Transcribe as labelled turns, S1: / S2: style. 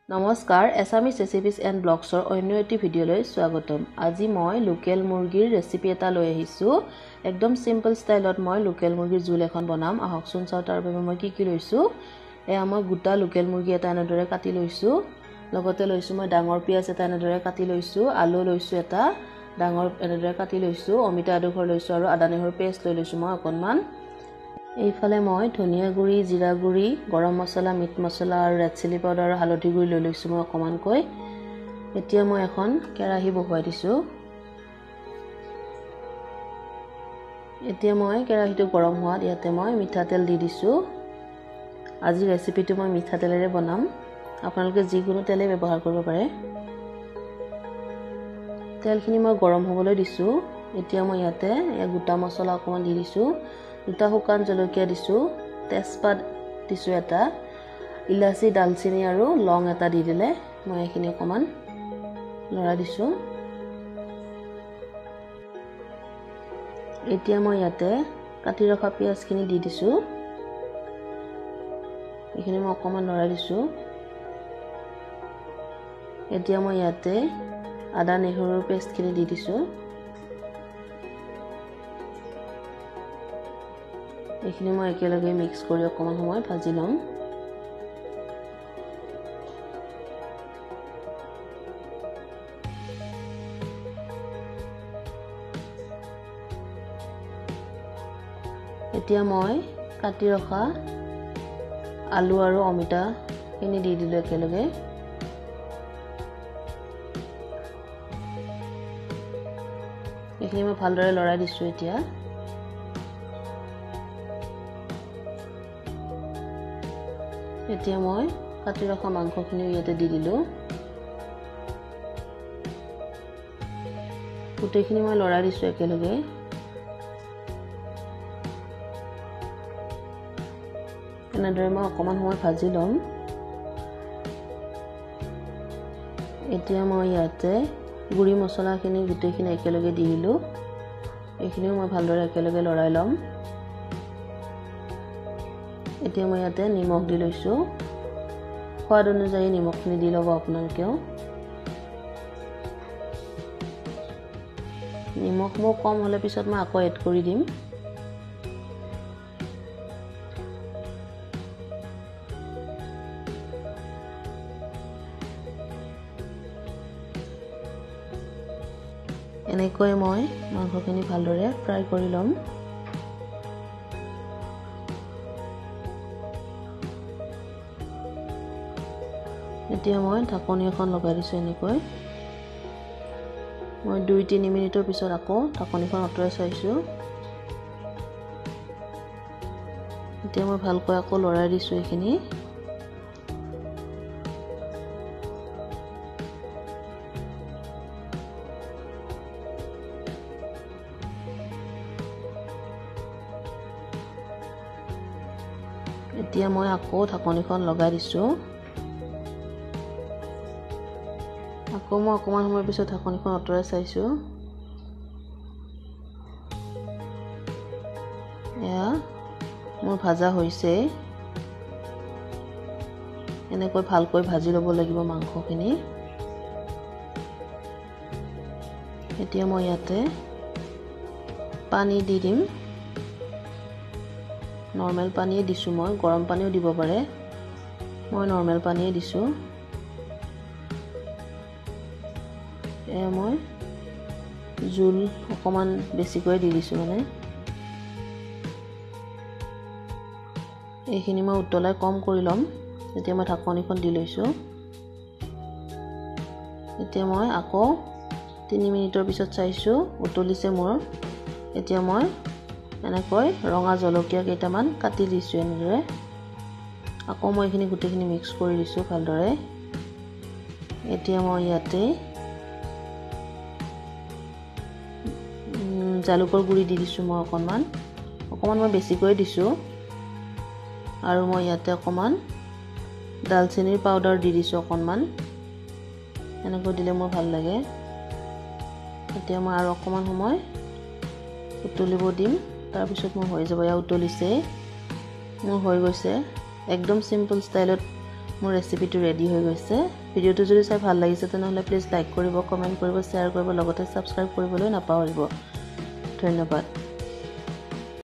S1: নমস্কাৰ এছামিছ ৰেচিপিজ এণ্ড ব্লগছৰ অন্য এটি ভিডিঅ'লৈ স্বাগতম। আজি মই লোকেল মুৰ্গীৰ ৰেচিপি এটা লৈ আহিছোঁ। একদম চিম্পল ষ্টাইলত মই লোকেল মুৰ্গীৰ জোল এখন বনাম। আহকচোন চাওঁ তাৰ বাবে মই কি কি লৈছোঁ। এয়া মই গোটা লোকেল মুৰ্গী এটা এনেদৰে কাটি লৈছোঁ। লগতে লৈছোঁ মই ডাঙৰ পিঁয়াজ এটা এনেদৰে কাটি লৈছোঁ, আলু লৈছোঁ এটা ডাঙৰ এনেদৰে কাটি লৈছোঁ, অমিতা এডোখৰ লৈছোঁ আৰু আদা নহৰু পেষ্ট লৈ লৈছোঁ মই অকণমান। এইফালে মই ধনিয়া গুড়ি, জিৰা গুড়ি, গৰম মছলা, মিট মছলা আৰু ৰেড চিলি পাউডাৰ আৰু হালধি গুড়ি লৈ লৈছোঁ মই অকণমানকৈ। এতিয়া মই এখন কেৰাহী বহুৱাই দিছোঁ। এতিয়া মই কেৰাহীটো গৰম হোৱাত ইয়াতে মই মিঠাতেল দি দিছোঁ। আজি ৰেচিপিটো মই মিঠাতেলেৰে বনাম, আপোনালোকে যিকোনো তেলেই ব্যৱহাৰ কৰিব পাৰে। তেলখিনি মই গৰম হ'বলৈ দিছোঁ। এতিয়া মই ইয়াতে গোটা মছলা অকণমান দি দিছোঁ, দুটা শুকান জলকীয়া দিছোঁ, তেজপাত দিছোঁ এটা, ইলাচি, ডালচিনি আৰু লং এটা দি দিলে মই এইখিনি অকণমান লৰাই দিছোঁ। এতিয়া মই ইয়াতে কাটি ৰখা পিঁয়াজখিনি দি দিছোঁ। এইখিনি মই অকণমান লৰাই দিছোঁ। এতিয়া মই ইয়াতে আদা নহৰুৰ পেষ্টখিনি দি দিছোঁ। এইখিনি মই একেলগে মিক্স কৰি অকণমান সময় ভাজি ল'ম। এতিয়া মই কাটি ৰখা আলু আৰু অমিতাখিনি দি দিলোঁ একেলগে। এইখিনি মই ভালদৰে লৰাই দিছোঁ। এতিয়া মই কাটি ৰখা মাংসখিনিও ইয়াতে দি দিলোঁ। গোটেইখিনি মই লৰাই দিছোঁ একেলগে। এনেদৰে মই অকণমান সময় ভাজি ল'ম। এতিয়া মই ইয়াতে গুড়ি মছলাখিনি গোটেইখিনি একেলগে দি দিলোঁ। এইখিনিও মই ভালদৰে একেলগে লৰাই ল'ম। এতিয়া মই ইয়াতে নিমখ দি লৈছোঁ। সোৱাদ অনুযায়ী নিমখখিনি দি ল'ব আপোনালোকেও। নিমখ মোৰ কম হ'লে পিছত মই আকৌ এড কৰি দিম। এনেকৈ মই মাংসখিনি ভালদৰে ফ্ৰাই কৰি ল'ম। এতিয়া মই ঢাকনি এখন লগাই দিছোঁ। এনেকৈ মই 2-3 মিনিটৰ পিছত আকৌ ঢাকনিখন আঁতৰাই চাইছোঁ। এতিয়া মই ভালকৈ আকৌ লৰাই দিছোঁ এইখিনি। এতিয়া মই আকৌ ঢাকনিখন লগাই দিছোঁ। আকৌ মই অকণমান সময়ৰ পিছত ঢাকনিখন আঁতৰাই চাইছোঁ। এয়া মোৰ ভাজা হৈছে। এনেকৈ ভালকৈ ভাজি ল'ব লাগিব মাংসখিনি। এতিয়া মই ইয়াতে পানী দি দিম। নৰ্মেল পানীয়ে দিছোঁ মই, গৰম পানীও দিব পাৰে, মই নৰ্মেল পানীয়ে দিছোঁ। এয়া মই জোল অকণমান বেছিকৈ দি দিছোঁ। মানে এইখিনি মই উতলাই কম কৰি ল'ম। এতিয়া মই ঢাকনিখন দি লৈছোঁ। এতিয়া মই আকৌ 3 মিনিটৰ পিছত চাইছোঁ উতলিছে মোৰ। এতিয়া মই এনেকৈ ৰঙা জলকীয়া কেইটামান কাটি দিছোঁ এনেদৰে। আকৌ মই এইখিনি গোটেইখিনি মিক্স কৰি দিছোঁ ভালদৰে। এতিয়া মই ইয়াতে জালুকৰ গুড়ি দি দিছোঁ মই অকণমান, অকণমান মই বেছিকৈ দিছোঁ। আৰু মই ইয়াতে অকণমান ডালচেনিৰ পাউডাৰ দি দিছোঁ অকণমান। এনেকৈ দিলে মোৰ ভাল লাগে। এতিয়া মই আৰু অকণমান সময় উতলিব দিম, তাৰপিছত মোৰ হৈ যাব। এয়া উতলিছে, মোৰ হৈ গৈছে। একদম চিম্পল ষ্টাইলত মোৰ ৰেচিপিটো ৰেডি হৈ গৈছে। ভিডিঅ'টো যদি চাই ভাল লাগিছে তেনেহ'লে প্লিজ লাইক কৰিব, কমেণ্ট কৰিব, শ্বেয়াৰ কৰিব, লগতে ছাবস্ক্ৰাইব কৰিবলৈ নাপাহৰিব। ধন্যবাদ।